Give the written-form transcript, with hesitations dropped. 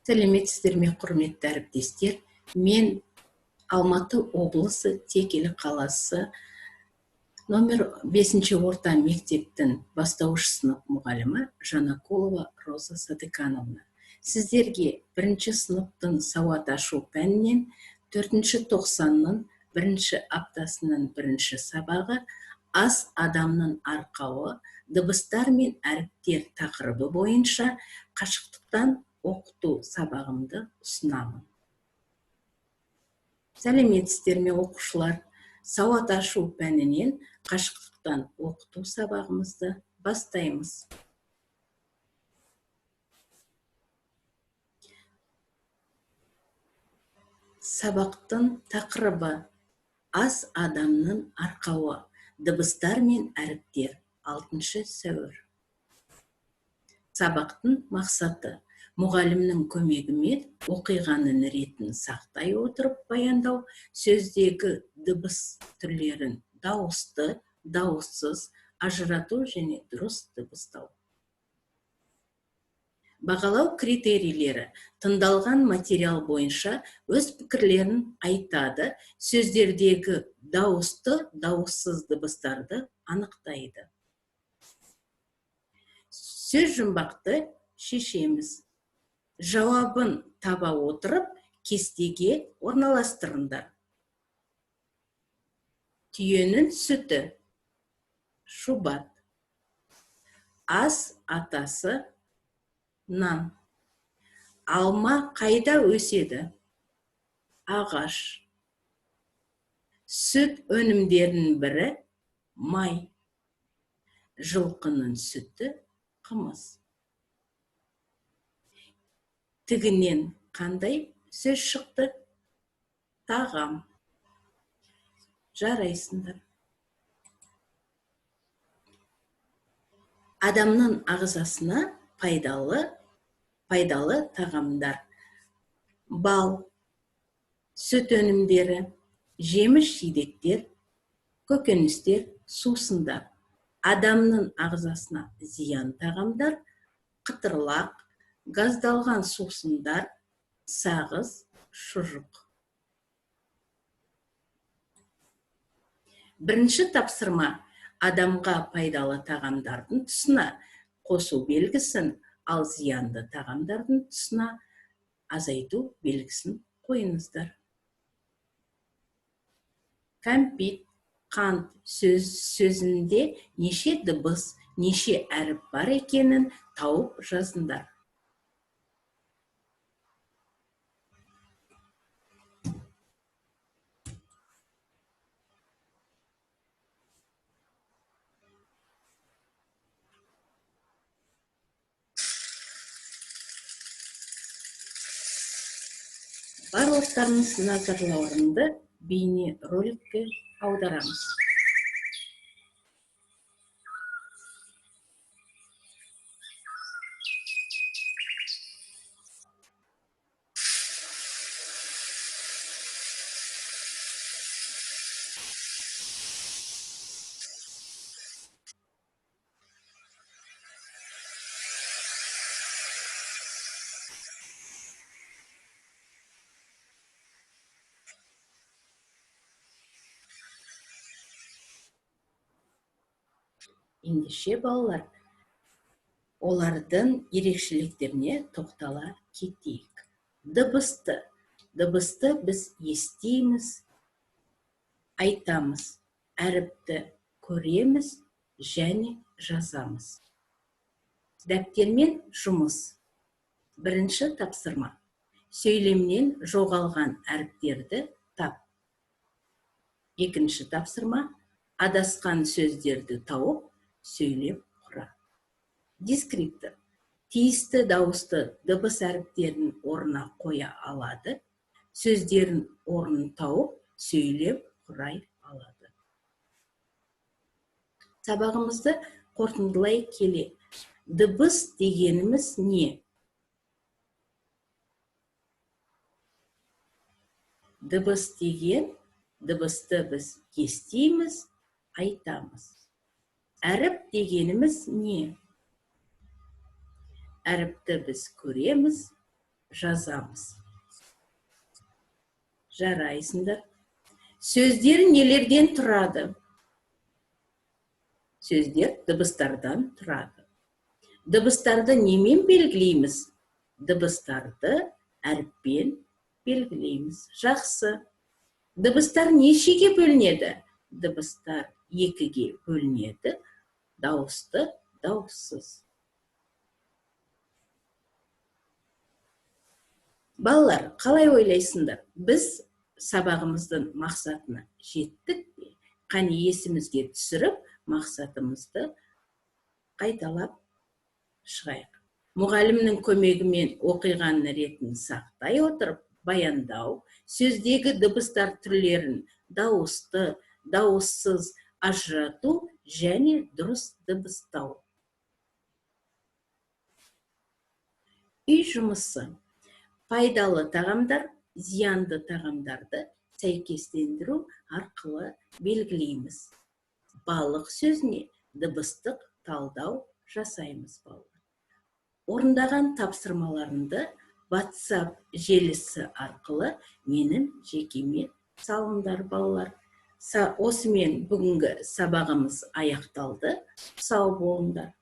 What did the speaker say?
Сәлеметсіздер ме, құрметті әріптестер? Мен Алматы облысы Текелі қаласы номер 5 орта мектептің бастауыш сынып мұғалімі Жанакулова Роза Садыкановна. Сіздерге бірінші сыныптың сауат ашу пәнінен 4-ші тоқсанның бірінші аптасының бірінші сабағы ас адамның арқауы дыбыстар мен әріптер тақырыбы бойынша қашықтықтан оқыту сабағымды ұсынамын. Сәлеметсіздер ме, оқушылар? Сауат ашу пәнінен қашықтықтан оқыту сабағымызды бастаймыз. Сабақтың тақырыбы ас адамның арқауы, дыбыстар мен әріптер, 6 сәуір. Сабақтың мақсаты: мұғалімнің көмегімен оқиғаның ретін сақтай отырып баяндау, сөздегі дыбыс түрлерін дауысты, дауыссыз ажырату және дұрыс дыбыстау. Бағалау критерийлері: тыңдалған материал бойынша өз пікірлерін айтады, сөздердегі дауысты, дауыссыз дыбыстарды анықтайды. Сөз жұмбақты шешеміз. Жауабын таба отырып, кестеге орналастырыңдар. Түйенің сүті, шұбат. Ас атасы, нан. Алма қайда өседі? Ағаш. Сүт өнімдерінің бірі май. Жылқының сүті қымыз. Тігінен қандай сөз шықты? Тағам. Жарайсыңдар. Адамның ағзасына пайдалы тағамдар: бал, сүт өнімдері, жеміс-жидектер, көкөністер, сусындар. Адамның ағзасына зиян тағамдар: қытырлақ, газдалған сусындар, сағыз, шұжық. Бірінші тапсырма: адамға пайдалы тағамдардың тұсына қосу белгісін, ал зиянды тағамдардың тұсына азайту белгісін қойыңыздар. Кәмпит, қант сөзінде неше дыбыс, неше әріп бар екенін тауып жазыңдар. Барлықтарыңыз назарларыңды бейне роликке аударамыз. Ендеше, балалар, олардың ерекшеліктеріне тоқтала кетейік. Дыбысты. Дыбысты біз естиміз, айтамыз, әріпті көреміз және жазамыз. Дәптермен жұмыс. Бірінші тапсырма. Сөйлемнен жоғалған әріптерді тап. Екінші тапсырма. Адасқан сөздерді тауып, сөйлем құра. Дескриптор. Тиісті дауысты дыбыс әріптерін орнына қоя алады, сөздерін орнын тауып, сөйлем құрай алады. Сабағымызды қорытындылай келе, дыбыс дегеніміз не? Дыбыс деген, дыбысты біз естиміз, айтамыз. Әріп дегеніміз не? Әріпті біз көреміз, Жазамыз. Жарайсыңдар. Сөздер нелерден тұрады? Сөздер дыбыстардан тұрады. Дыбыстарды немен белгілейміз? Дыбыстарды әріппен белгілейміз. Жақсы. Дыбыстар нешеге бөлінеді? Дыбыстар екіге бөлінеді. Дауысты, дауыссыз. Балалар, қалай ойлайсыңдар? Біз сабағымыздың мақсатына жеттік пе? Қане, есімізге түсіріп, мақсатымызды қайталап шығайық. Мұғалімнің көмегімен оқиғаның ретін сақтай отырып, баяндау, сөздегі дыбыстар түрлерін дауысты, дауыссыз ажырату және дұрыс дыбыстау. Үй жұмысы. Пайдалы тағамдар, зиянды тағамдарды сәйкестендіру арқылы белгілейміз. Балық сөзіне дыбыстық талдау жасаймыз, балалар. Орындаған тапсырмаларыңды WhatsApp желісі арқылы менің жекеме салыңдар, балалар. Осымен бүгінгі сабағымыз аяқталды. Сау болыңдар.